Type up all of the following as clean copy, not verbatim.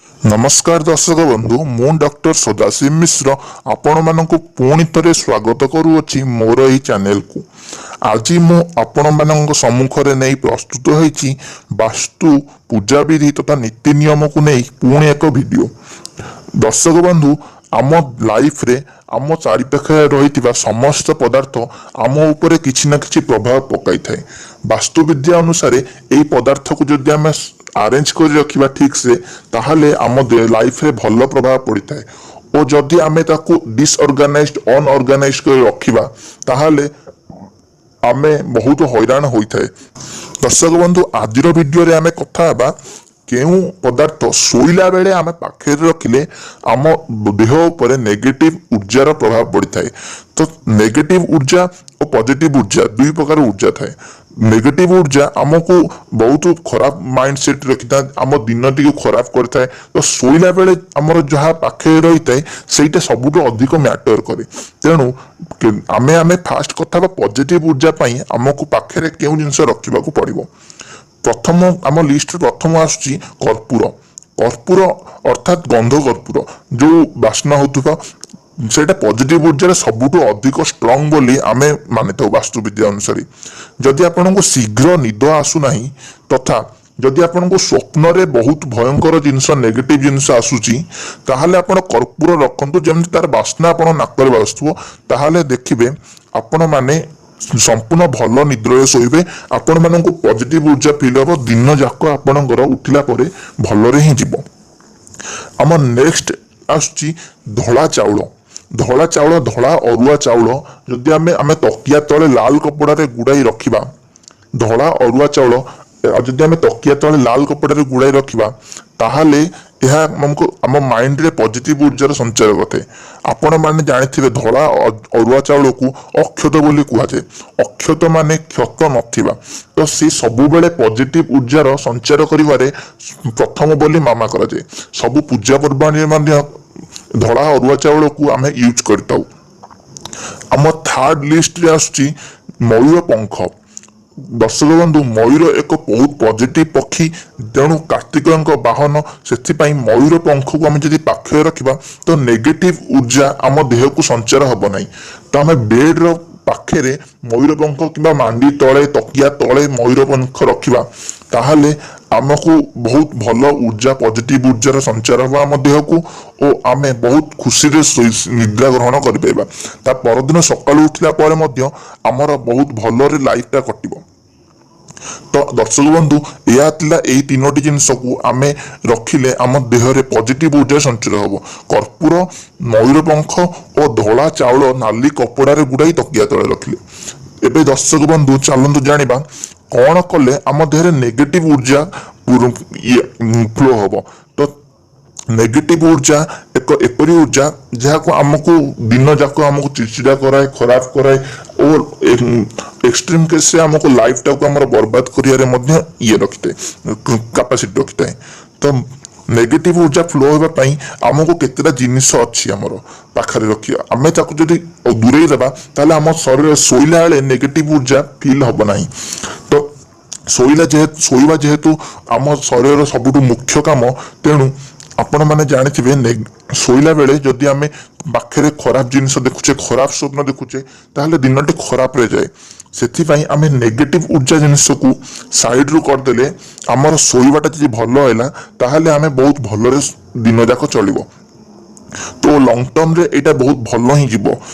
ନମସ୍କାର ଦର୍ଶକ ବନ୍ଧୁ, ମୁଁ ଡକ୍ଟର ସଦାଶିବ ମିଶ୍ର ଆପଣମାନଙ୍କୁ ପୁଣି ଥରେ ସ୍ୱାଗତ କରୁଅଛି ମୋର ଏହି ଚ୍ୟାନେଲକୁ। ଆଜି ମୁଁ ଆପଣମାନଙ୍କ ସମ୍ମୁଖରେ ନେଇ ପ୍ରସ୍ତୁତ ହୋଇଛି ବାସ୍ତୁ ପୂଜାବିଧି ତଥା ନୀତି ନିୟମକୁ ନେଇ ପୁଣି ଏକ ଭିଡ଼ିଓ। ଦର୍ଶକ ବନ୍ଧୁ, ଆମ ଲାଇଫରେ ଆମ ଚାରିପାଖରେ ରହିଥିବା ସମସ୍ତ ପଦାର୍ଥ ଆମ ଉପରେ କିଛି ନା କିଛି ପ୍ରଭାବ ପକାଇଥାଏ। ବାସ୍ତୁବିଦ୍ୟା ଅନୁସାରେ ଏହି ପଦାର୍ଥକୁ ଯଦି ଆମେ ଆରେଞ୍ଜ କରି ରଖିବା ଠିକସେ, ତାହେଲେ ଆମ ଲାଇଫରେ ଭଲ ପ୍ରଭାବ ପଡ଼ିଥାଏ ଓ ଯଦି ଆମେ ତାକୁ ଡିସଅର୍ଗାନାଇଜଡ, ଅନଅର୍ଗାନାଇଜଡ କରି ରଖିବା, ତାହେଲେ ଆମେ ବହୁତ ହଇରାଣ ହୋଇଥାଏ। ଦର୍ଶକ ବନ୍ଧୁ, ଆଜିର ଭିଡ଼ିଓରେ ଆମେ କଥା ହେବା କେଉଁ ପଦାର୍ଥ ଶୋଇଲା ବେଳେ ଆମେ ପାଖରେ ରଖିଲେ ଆମ ଦେହ ଉପରେ ନେଗେଟିଭ ଉର୍ଜାର ପ୍ରଭାବ ପଡ଼ିଥାଏ। ତ ନେଗେଟିଭ ଉର୍ଜା ଓ ପଜିଟିଭ ଉର୍ଜା, ଦୁଇ ପ୍ରକାର ଉର୍ଜା ଥାଏ। ନେଗେଟିଭ ଉର୍ଜା ଆମକୁ ବହୁତ ଖରାପ ମାଇଣ୍ଡ ସେଟ୍ ରଖିଥାଏ, ଆମ ଦିନଟିକୁ ଖରାପ କରିଥାଏ। ତ ଶୋଇଲା ବେଳେ ଆମର ଯାହା ପାଖରେ ରହିଥାଏ, ସେଇଟା ସବୁଠୁ ଅଧିକ ମ୍ୟାଟର କରେ। ତେଣୁ ଆମେ ଆମେ ଫାଷ୍ଟ କଥା ହେବା ପଜିଟିଭ ଉର୍ଜା ପାଇଁ ଆମକୁ ପାଖରେ କେଉଁ ଜିନିଷ ରଖିବାକୁ ପଡ଼ିବ। ପ୍ରଥମ, ଆମ ଲିଷ୍ଟରେ ପ୍ରଥମ ଆସୁଛି କର୍ପୂର। କର୍ପୂର ଅର୍ଥାତ୍ ଗନ୍ଧ କର୍ପୂର, ଯୋଉ ବାସ୍ନା ହଉଥିବା, ସେଇଟା ପଜିଟିଭ ଉର୍ଜାର ସବୁଠୁ ଅଧିକ ଷ୍ଟ୍ରଙ୍ଗ ବୋଲି ଆମେ ମାନିଥାଉ ବାସ୍ତୁବିଦ୍ୟା ଅନୁସାରେ। ଯଦି ଆପଣଙ୍କୁ ଶୀଘ୍ର ନିଦ ଆସୁନାହିଁ ତଥା ଯଦି ଆପଣଙ୍କୁ ସ୍ୱପ୍ନରେ ବହୁତ ଭୟଙ୍କର ଜିନିଷ, ନେଗେଟିଭ ଜିନିଷ ଆସୁଛି, ତାହେଲେ ଆପଣ କର୍ପୂର ରଖନ୍ତୁ, ଯେମିତି ତାର ବାସ୍ନା ଆପଣ ନାକରେ ବାସୁଥିବ। ତାହେଲେ ଦେଖିବେ ଆପଣମାନେ ସମ୍ପୂର୍ଣ୍ଣ ଭଲ ନିଦ୍ରରେ ଶୋଇବେ, ଆପଣମାନଙ୍କୁ ପଜିଟିଭ ଉର୍ଜା ଫିଲ୍ ହେବ, ଦିନ ଯାକ ଆପଣଙ୍କର ଉଠିଲା ପରେ ଭଲରେ ହିଁ ଯିବ। ଆମ ନେକ୍ସଟ ଆସୁଛି ଧଳା ଚାଉଳ। ଧଳା ଚାଉଳ, ଧଳା ଅରୁଆ ଚାଉଳ ଯଦି ଆମେ ଆମେ ତକିଆ ତଳେ ଲାଲ କପଡ଼ାରେ ଗୁଡ଼ାଇ ରଖିବା, ଧଳା ଅରୁଆ ଚାଉଳ ଯଦି ଆମେ ତକିଆ ତଳେ ଲାଲ କପଡ଼ାରେ ଗୁଡ଼ାଇ ରଖିବା, ତାହେଲେ ଏହା ଆମକୁ ଆମ ମାଇଣ୍ଡରେ ପଜିଟିଭ ଉର୍ଜାର ସଞ୍ଚାର କରିଥାଏ। ଆପଣମାନେ ଜାଣିଥିବେ, ଧଳା ଅରୁଆ ଚାଉଳକୁ ଅକ୍ଷତ ବୋଲି କୁହାଯାଏ। ଅକ୍ଷତ ମାନେ କ୍ଷତ ନଥିବା। ତ ସେ ସବୁବେଳେ ପଜିଟିଭ ଉର୍ଜାର ସଞ୍ଚାର କରିବାରେ ପ୍ରଥମ ବୋଲି ମାନା କରାଯାଏ। ସବୁ ପୂଜା ପର୍ବାଣିରେ ମଧ୍ୟ ଧଳା ଅରୁଆ ଚାଉଳକୁ ଆମେ ୟୁଜ୍ କରିଥାଉ। ଆମ ଥାର୍ଡ ଲିଷ୍ଟରେ ଆସୁଛି ମୟୂର ପଙ୍ଖ। ଦର୍ଶକ ବନ୍ଧୁ, ମୟୂର ଏକ ବହୁତ ପଜିଟିଭ ପକ୍ଷୀ, ତେଣୁ କାର୍ତ୍ତିକଙ୍କ ବାହନ। ସେଥିପାଇଁ ମୟୂର ପଙ୍ଖକୁ ଆମେ ଯଦି ପାଖରେ ରଖିବା, ତ ନେଗେଟିଭ ଉର୍ଜା ଆମ ଦେହକୁ ସଞ୍ଚାର ହେବ ନାହିଁ। ତ ଆମେ ବେଡ୍ର ପାଖରେ ମୟୂର ପଙ୍ଖ କିମ୍ବା ମାଣ୍ଡି ତଳେ, ତକିଆ ତଳେ ମୟୂର ପଙ୍ଖ ରଖିବା, ତାହେଲେ ଆମକୁ ବହୁତ ଭଲ ଉର୍ଜା, ପଜିଟିଭ ଉର୍ଜାର ସଞ୍ଚାର ହେବ ଆମ ଦେହକୁ ଓ ଆମେ ବହୁତ ଖୁସିରେ ଶୋଇ ନିଦ୍ରା ଗ୍ରହଣ କରିପାରିବା। ତା ପରଦିନ ସକାଳୁ ଉଠିଲା ପରେ ମଧ୍ୟ ଆମର ବହୁତ ଭଲରେ ଲାଇଫଟା କଟିବ। ତ ଦର୍ଶକ ବନ୍ଧୁ, ଏହା ଥିଲା ଏଇ ତିନୋଟି ଜିନିଷକୁ ଆମେ ରଖିଲେ ଆମ ଦେହରେ ପଜିଟିଭ ଉର୍ଜା ସଞ୍ଚୟ ହେବ: କର୍ପୂର, ମୟୂର ପଙ୍ଖ ଓ ଧଳା ଚାଉଳ ନାଲି କପଡ଼ାରେ ଗୁଡ଼ାଇ ତକିଆ ତଳେ ରଖିଲେ। ଏବେ ଦର୍ଶକ ବନ୍ଧୁ, ଚାଲନ୍ତୁ ଜାଣିବା କ'ଣ କଲେ ଆମ ଦେହରେ ନେଗେଟିଭ ଉର୍ଜା ଇଏ ଫ୍ଲୋ ହବ। ତ ନେଗେଟିଭ ଉର୍ଜା ଏକ ଏପରି ଉର୍ଜା ଯାହାକୁ ଆମକୁ ଦିନ ଯାକ ଆମକୁ ଚିଡ଼ଚିଡ଼ା କରାଏ, ଖରାପ କରାଏ ଓ ଏକ୍ସଟ୍ରିମ୍ କେସ୍ରେ ଆମକୁ ଲାଇଫଟାକୁ ଆମର ବର୍ବାଦ କରିବାରେ ମଧ୍ୟ ଇଏ ରଖିଥାଏ, କାପାସିଟି ରଖିଥାଏ। ତ ନେଗେଟିଭ ଉର୍ଜା ଫ୍ଲୋ ହେବା ପାଇଁ ଆମକୁ କେତେଟା ଜିନିଷ ଅଛି ଆମର ପାଖରେ ରଖିବା। ଆମେ ତାକୁ ଯଦି ଦୂରେଇ ଦେବା, ତାହେଲେ ଆମ ଶରୀରରେ ଶୋଇଲା ବେଳେ ନେଗେଟିଭ ଉର୍ଜା ଫିଲ୍ ହେବ ନାହିଁ। ତ ଶୋଇବା ଯେହେତୁ ଆମ ଶରୀରର ସବୁଠୁ ମୁଖ୍ୟ କାମ, ତେଣୁ ଆପଣମାନେ ଜାଣିଥିବେ, ଶୋଇଲା ବେଳେ ଯଦି ଆମେ ପାଖରେ ଖରାପ ଜିନିଷ ଦେଖୁଛେ, ଖରାପ ସ୍ୱପ୍ନ ଦେଖୁଛେ, ତାହେଲେ ଦିନଟି ଖରାପରେ ଯାଏ। ସେଥିପାଇଁ ଆମେ ନେଗେଟିଭ ଉର୍ଜା ଜିନିଷକୁ ସାଇଡରୁ କରିଦେଲେ, ଆମର ଶୋଇବାଟା ଯଦି ଭଲ ହେଲା, ତାହେଲେ ଆମେ ବହୁତ ଭଲରେ ଦିନ ଯାକ ଚଳିବ। ତ ଲଙ୍ଗ ଟର୍ମରେ ଏଇଟା ବହୁତ ଭଲ ହିଁ ଯିବ।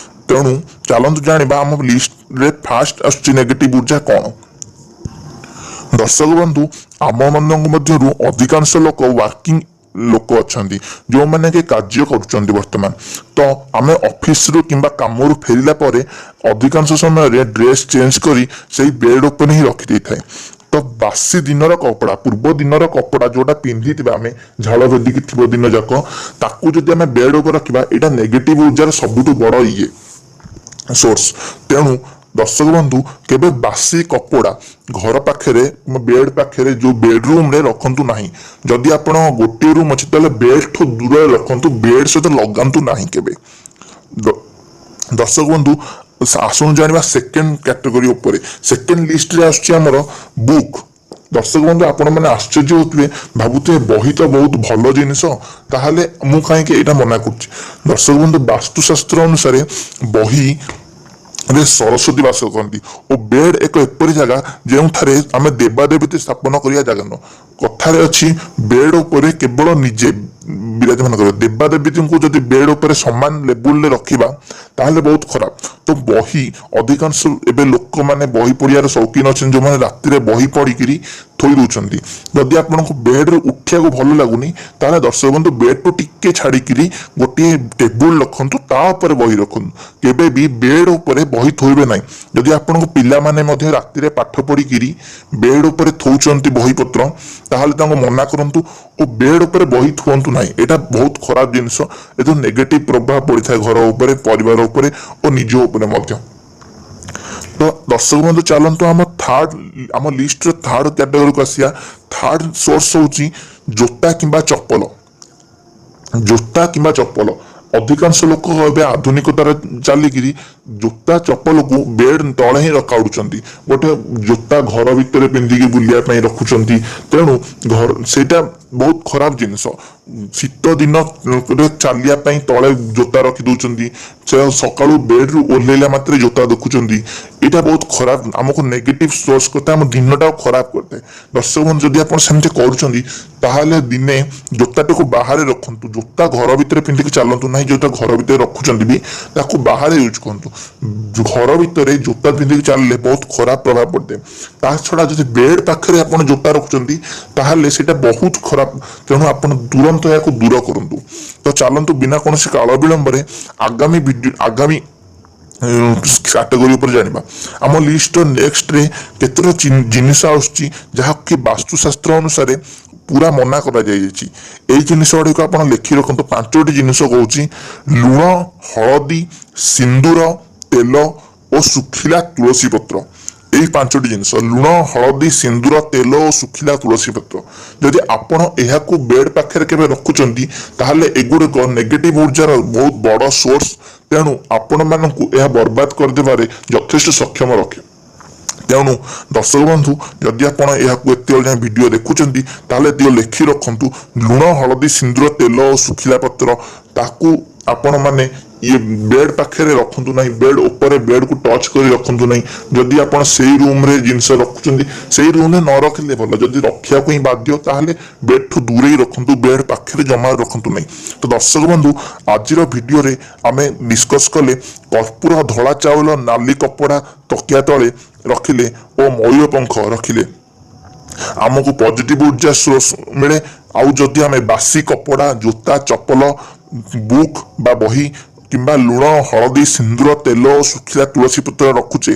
ତେଣୁ ଚାଲନ୍ତୁ ଜାଣିବା ଆମ ଲିଷ୍ଟରେ ଫାଷ୍ଟ ଆସୁଛି ନେଗେଟିଭ ଉର୍ଜା କ'ଣ। ଦର୍ଶକ ବନ୍ଧୁ, ଆମମାନଙ୍କ ମଧ୍ୟରୁ ଅଧିକାଂଶ ଲୋକ ୱାର୍କିଂ ଲୋକ ଅଛନ୍ତି, ଯେଉଁମାନେ କି କାର୍ଯ୍ୟ କରୁଛନ୍ତି ବର୍ତ୍ତମାନ। ତ ଆମେ ଅଫିସରୁ କିମ୍ବା କାମରୁ ଫେରିଲା ପରେ ଅଧିକାଂଶ ସମୟରେ ଡ୍ରେସ୍ ଚେଞ୍ଜ କରି ସେଇ ବେଡ୍ ଉପରେ ହିଁ ରଖିଦେଇଥାଏ। ତ ବାସି ଦିନର କପଡ଼ା, ପୂର୍ବ ଦିନର କପଡ଼ା ଯୋଉଟା ପିନ୍ଧିଥିବା ଆମେ, ଝାଳ ଭେଦିକି ଥିବ ଦିନ ଯାକ, ତାକୁ ଯଦି ଆମେ ବେଡ୍ ଉପରେ ରଖିବା, ଏଇଟା ନେଗେଟିଭ ଉର୍ଜାର ସବୁଠୁ ବଡ଼ ଇଏ ସୋର୍ସ। ତେଣୁ ଦର୍ଶକ ବନ୍ଧୁ, କେବେ ବାସି କପଡ଼ା ଘର ପାଖରେ, ବେଡ୍ ପାଖରେ, ଯୋଉ ବେଡରୁମରେ ରଖନ୍ତୁ ନାହିଁ। ଯଦି ଆପଣ ଗୋଟିଏ ରୁମ୍ ଅଛି, ତାହେଲେ ବେଡ୍ ଠୁ ଦୂରରେ ରଖନ୍ତୁ, ବେଡ୍ ସହିତ ଲଗାନ୍ତୁ ନାହିଁ କେବେ। ଦର୍ଶକ ବନ୍ଧୁ, ଆସନ୍ତୁ ଜାଣିବା ସେକେଣ୍ଡ କ୍ୟାଟେଗୋରୀ ଉପରେ। ସେକେଣ୍ଡ ଲିଷ୍ଟରେ ଆସୁଛି ଆମର ବୁକ୍। ଦର୍ଶକ ବନ୍ଧୁ, ଆପଣମାନେ ଆଶ୍ଚର୍ଯ୍ୟ ହେଉଥିବେ, ଭାବୁଥିବେ ବହି ତ ବହୁତ ଭଲ ଜିନିଷ, ତାହେଲେ ମୁଁ କାହିଁକି ଏଇଟା ମନା କରୁଛି? ଦର୍ଶକ ବନ୍ଧୁ, ବାସ୍ତୁଶାସ୍ତ୍ର ଅନୁସାରେ ବହି ରେ ସରସ୍ୱତୀ ବାସ କରନ୍ତି ଓ ବେଡ୍ ଏକ ଏପରି ଜାଗା ଯେଉଁଠାରେ ଆମେ ଦେବାଦେବୀ ସ୍ଥାପନ କରିବା ଜାଗା ନୁହଁ। କଥାରେ ଅଛି, ବେଡ୍ ଉପରେ କେବଳ ନିଜେ ବିରାଜମାନ କରିବା। ଦେବାଦେବୀଙ୍କୁ ଯଦି ବେଡ୍ ଉପରେ ସମାନ ଲେବୁଲରେ ରଖିବା, ତାହେଲେ ବହୁତ ଖରାପ। ତ ବହି, ଅଧିକାଂଶ ଏବେ ଲୋକମାନେ ବହି ପଢ଼ିବାର ଶୌକିନ ଅଛନ୍ତି, ଯେଉଁମାନେ ରାତିରେ ବହି ପଢ଼ିକିରି ଥୋଇ ଦଉଛନ୍ତି। ଯଦି ଆପଣଙ୍କୁ ବେଡ୍ରୁ ଉଠିବାକୁ ଭଲ ଲାଗୁନି, ତାହେଲେ ଦର୍ଶକ ବନ୍ଧୁ, ବେଡ୍ଠୁ ଟିକେ ଛାଡ଼ିକିରି ଗୋଟିଏ ଟେବୁଲ ରଖନ୍ତୁ, ତା ଉପରେ ବହି ରଖନ୍ତୁ। କେବେ ବି ବେଡ୍ ଉପରେ ବହି ଥୋଇବେ ନାହିଁ। ଯଦି ଆପଣଙ୍କ ପିଲାମାନେ ମଧ୍ୟ ରାତିରେ ପାଠ ପଢ଼ିକିରି ବେଡ୍ ଉପରେ ଥୋଉଛନ୍ତି ବହିପତ୍ର, ତାହେଲେ ତାଙ୍କୁ ମନା କରନ୍ତୁ ଓ ବେଡ୍ ଉପରେ ବହି ଥୁଅନ୍ତୁ ନାହିଁ। ଏଇଟା ବହୁତ ଖରାପ ଜିନିଷ। ଏଥିରୁ ନେଗେଟିଭ ପ୍ରଭାବ ପଡ଼ିଥାଏ ଘର ଉପରେ, ପରିବାର ଉପରେ ଓ ନିଜ ଉପରେ ମଧ୍ୟ। ତ ଦର୍ଶକ ବନ୍ଧୁ, ଚାଲନ୍ତୁ ଆମ ଲିଷ୍ଟର ଥାର୍ଡ କ୍ୟାଟେଗୋରୀକୁ ଆସିବା। ଥାର୍ଡ ସୋର୍ସ ହେଉଛି ଜୋତା କିମ୍ବା ଚପଲ। ଜୋତା କିମ୍ବା ଚପଲ, ଅଧିକାଂଶ ଲୋକ ଏବେ ଆଧୁନିକତାରେ ଚାଲିକିରି ଜୋତା ଚପଲକୁ ବେଡ୍ ତଳେ ହିଁ ରଖାଉଛନ୍ତି। ଗୋଟେ ଜୋତା ଘର ଭିତରେ ପିନ୍ଧିକି ବୁଲିବା ପାଇଁ ରଖୁଛନ୍ତି। ତେଣୁ ଘର ସେଇଟା ବହୁତ ଖରାପ ଜିନିଷ। ଶୀତ ଦିନରେ ଚାଲିବା ପାଇଁ ତଳେ ଜୋତା ରଖି ଦଉଛନ୍ତି। ସେ ସକାଳୁ ବେଡ୍ରୁ ଓହ୍ଲେଇଲା ମାତ୍ରେ ଜୋତା ଦେଖୁଛନ୍ତି। ଏଇଟା ବହୁତ ଖରାପ, ଆମକୁ ନେଗେଟିଭ ସୋର୍ସ କରିଥାଏ, ଆମ ଦିନଟାକୁ ଖରାପ କରିଥାଏ। ଦର୍ଶକ ବନ୍ଧୁ, ଯଦି ଆପଣ ସେମିତି କରୁଛନ୍ତି, ତାହେଲେ ଦିନେ ଜୋତାଟିକୁ ବାହାରେ ରଖନ୍ତୁ। ଜୋତା ଘର ଭିତରେ ପିନ୍ଧିକି ଚାଲନ୍ତୁ ନାହିଁ। ଜୋତା ଘର ଭିତରେ ରଖୁଛନ୍ତି ବି, ତାକୁ ବାହାରେ ୟୁଜ୍ କରନ୍ତୁ। ଘର ଭିତରେ ଜୋତା ପିନ୍ଧିକି ଚାଲିଲେ ବହୁତ ଖରାପ ପ୍ରଭାବ ପଡ଼ିଥାଏ। ତା ଛଡ଼ା ଯଦି ବେଡ୍ ପାଖରେ ଆପଣ ଜୋତା ରଖୁଛନ୍ତି, ତାହେଲେ ସେଇଟା ବହୁତ ଖରାପ। ତେଣୁ ଆପଣ ତୁରନ୍ତ ଏହାକୁ ଦୂର କରନ୍ତୁ। ତ ଚାଲନ୍ତୁ, ବିନା କୌଣସି କାଳ ବିଳମ୍ବରେ ଆଗାମୀ ଭିଡ଼ିଓ, ଆଗାମୀ କ୍ୟାଟେଗୋରୀ ଉପରେ ଜାଣିବା। ଆମ ଲିଷ୍ଟର ନେକ୍ସଟରେ କେତେଟା ଜିନିଷ ଆସୁଛି, ଯାହାକି ବାସ୍ତୁଶାସ୍ତ୍ର ଅନୁସାରେ ପୁରା ମନା କରାଯାଇଛି। ଏଇ ଜିନିଷ ଗୁଡ଼ିକ ଆପଣ ଲେଖି ରଖନ୍ତୁ। ପାଞ୍ଚୋଟି ଜିନିଷ କହୁଛି: ଲୁଣ, ହଳଦୀ, ସିନ୍ଦୁର, ତେଲ ଓ ଶୁଖିଲା ତୁଳସୀ ପତ୍ର। ଏଇ ପାଞ୍ଚୋଟି ଜିନିଷ, ଲୁଣ, ହଳଦୀ, ସିନ୍ଦୁର, ତେଲ ଓ ଶୁଖିଲା ତୁଳସୀ ପତ୍ର, ଯଦି ଆପଣ ଏହାକୁ ବେଡ୍ ପାଖରେ କେବେ ରଖୁଛନ୍ତି, ତାହେଲେ ଏଗୁଡ଼ିକ ନେଗେଟିଭ ଉର୍ଜାର ବହୁତ ବଡ଼ ସୋର୍ସ। ତେଣୁ ଆପଣମାନଙ୍କୁ ଏହା ବର୍ବାଦ କରିଦେବାରେ ଯଥେଷ୍ଟ ସକ୍ଷମ ରଖେ। ତେଣୁ ଦର୍ଶକ ବନ୍ଧୁ, ଯଦି ଆପଣ ଏହାକୁ ଏତେବେଳେ ଯାଏଁ ଭିଡ଼ିଓ ଦେଖୁଛନ୍ତି, ତାହେଲେ ଏତିକି ଲେଖି ରଖନ୍ତୁ: ଲୁଣ, ହଳଦୀ, ସିନ୍ଦୁର, ତେଲ ଓ ଶୁଖିଲା ପତ୍ର। ତାକୁ ଆପଣମାନେ ଇଏ ବେଡ୍ ପାଖରେ ରଖନ୍ତୁ ନାହିଁ। ବେଡ୍ ଉପରେ, ବେଡ୍କୁ ଟଚ୍ କରି ରଖନ୍ତୁ ନାହିଁ। ଯଦି ଆପଣ ସେଇ ରୁମ୍ରେ ଜିନିଷ ରଖୁଛନ୍ତି, ସେଇ ରୁମ୍ରେ ନ ରଖିଲେ ଭଲ। ଯଦି ରଖିବାକୁ ହିଁ ବାଧ୍ୟ, ତାହେଲେ ବେଡ୍ଠୁ ଦୂରେଇ ରଖନ୍ତୁ, ବେଡ୍ ପାଖରେ ଜମା ରଖନ୍ତୁ ନାହିଁ। ତ ଦର୍ଶକ ବନ୍ଧୁ, ଆଜିର ଭିଡ଼ିଓରେ ଆମେ ଡିସ୍କସ୍ କଲେ କର୍ପୂର, ଧଳା ଚାଉଳ, ନାଲି କପଡ଼ା ତକିଆ ତଳେ ରଖିଲେ ଓ ମୟୂର ପଙ୍ଖ ରଖିଲେ ଆମକୁ ପଜିଟିଭ ଉର୍ଜା ସୋର୍ସ ମିଳେ। ଆଉ ଯଦି ଆମେ ବାସି କପଡ଼ା, ଜୋତା, ଚପଲ, ବୁକ୍ ବା ବହି କିମ୍ବା ଲୁଣ, ହଳଦୀ, ସିନ୍ଦୁର, ତେଲ ଓ ଶୁଖିଲା ତୁଳସୀ ପତ୍ର ରଖୁଛେ,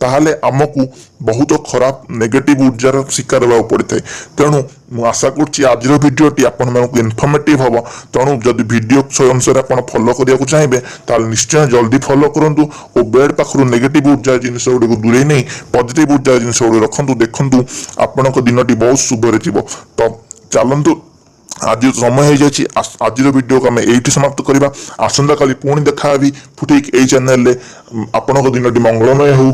ତାହେଲେ ଆମକୁ ବହୁତ ଖରାପ ନେଗେଟିଭ ଉର୍ଜାର ଶିକାର ହେବାକୁ ପଡ଼ିଥାଏ। ତେଣୁ ମୁଁ ଆଶା କରୁଛି ଆଜିର ଭିଡ଼ିଓଟି ଆପଣମାନଙ୍କୁ ଇନଫର୍ମେଟିଭ ହେବ। ତେଣୁ ଯଦି ଭିଡ଼ିଓ ଅନୁସାରେ ଆପଣ ଫଲୋ କରିବାକୁ ଚାହିଁବେ, ତାହେଲେ ନିଶ୍ଚୟ ଜଲ୍ଦି ଫଲୋ କରନ୍ତୁ ଓ ବେଡ୍ ପାଖରୁ ନେଗେଟିଭ ଉର୍ଜା ଜିନିଷ ଗୁଡ଼ିକୁ ଦୂରେଇ ନେଇ ପଜିଟିଭ ଉର୍ଜା ଜିନିଷ ଗୁଡ଼ିକୁ ରଖନ୍ତୁ। ଦେଖନ୍ତୁ, ଆପଣଙ୍କ ଦିନଟି ବହୁତ ଶୁଭରେ ଯିବ। ତ ଚାଲନ୍ତୁ, ଆଜି ସମୟ ହେଇଯାଇଛି। ଆଜିର ଭିଡ଼ିଓକୁ ଆମେ ଏଇଠି ସମାପ୍ତ କରିବା। ଆସନ୍ତାକାଲି ପୁଣି ଦେଖା ହେବି ଠିକ୍ ଏଇ ଚ୍ୟାନେଲରେ। ଆପଣଙ୍କ ଦିନଟି ମଙ୍ଗଳମୟ ହେଉ।